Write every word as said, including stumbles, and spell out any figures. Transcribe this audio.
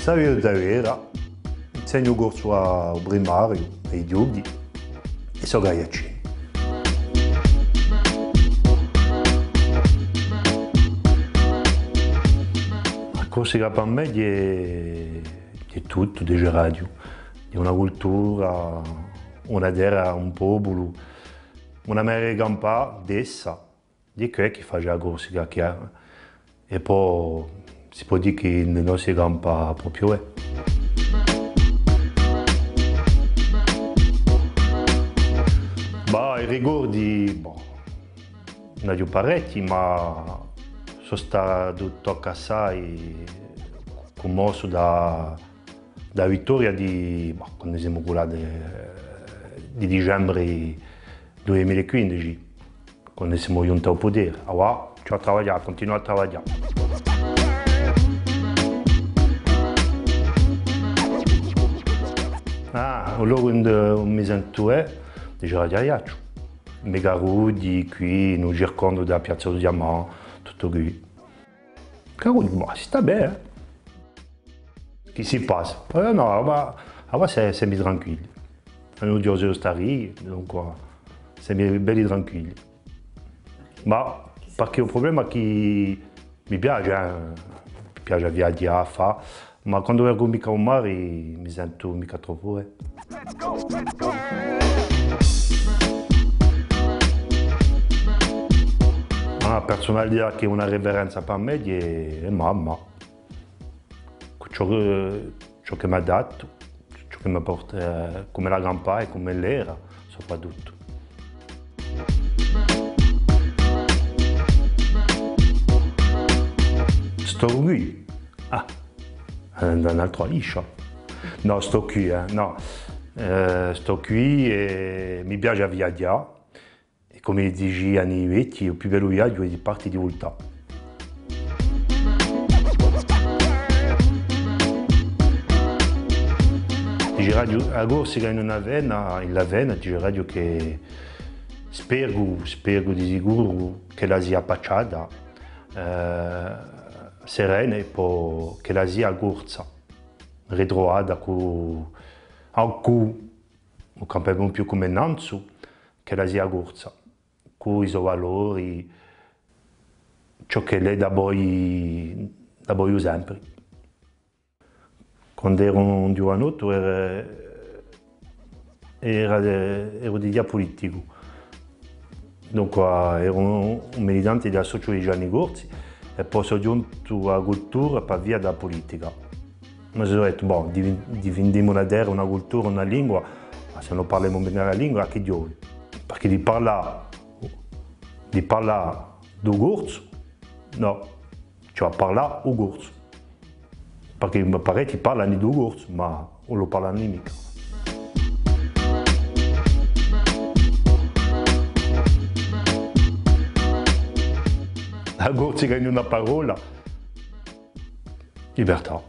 Savete, a vera, insegnu corsu à u primariu, à i ghjochi, è sò aiaccinu. A Corsica per mè hè, hè tuttu, diceraghju, hè una cultura, una terra, un populu, una manera di campà, d'essa. Hè què chì face a Corsica chì hè, è po si pò dì chì ùn si campa propiu, eh. Bah, i ricordi, bon, n'aghju parechji, ma sò statu tocca assai cummossu da, da a vittoria di, bah, quandu simu cullati, di dicembri dui mila è quindeci. Quandu simu ghjunti à u putere, avà, ci hè à travaglià, cuntinuà à travaglià. Ah, u locu induve mi sentu, eh, diceraghju Aiacciu. I me carrughji quì, in u circondu di a piazza di u Diamante, tuttu quì. Carrughji, ma si stà bè, eh. Chì si passa? Eh, nò, avà, avà sè, semu tranquilli. Ùn ci hè ostarie, dunque, semu belli tranquilli. Ma, perchè u prublema hè chì mi piace, eh, mi piace à viaghjà, à fà, ma quandu vecu micca u mare, mi sentu micca troppu, eh. Una persunalità chì hè una riferenza per mè hè, hè mamma. Ciò chì, ciò chì m'hà datu, ciò chì m'hà port-, eh, cum'ella campava è cum'ella era, soprattuttu. Stò quì. Ah, eh, in un'altra liscia. Nò, stò quì, eh, nò. Eh, stò quì è mi piace à viaghjà. È cum'elli dicianu i vechji, u più bellu viaghju hè di parte è di vultà. Diceraghju, a Corsica in una vena, in l'avvena, diceraghju chì speru, speru di sicuru ch'ella sia pacciata, eh, serena è po ch'ella sia corsa, ritruvata cù, ancu, ùn campemu più cum'è nanzu, ch'ella sia corsa, cù i so valori, ciò ch'ella hè dapoi, dapoi sempri. Quandu eru un ghjuvanottu era, era, eru dighjà puliticu. Dunque, eru un, un militante di l'associu di i Ghjuvanni Corsi è po sò ghjuntu à a cultura per via di a pulitica. Mi sò dettu, bon, difen-, difendimu una terra, una cultura, una lingua, ma s'è ùn parlemu micca a lingua, à chì ghjova? Perchè di parlà, di parlà di u corsu, nò, ci vole à parlà u corsu. Perchè parechji parlanu di u corsu, ma ùn lu parlanu micca. A Corsica in una parolla, libertà.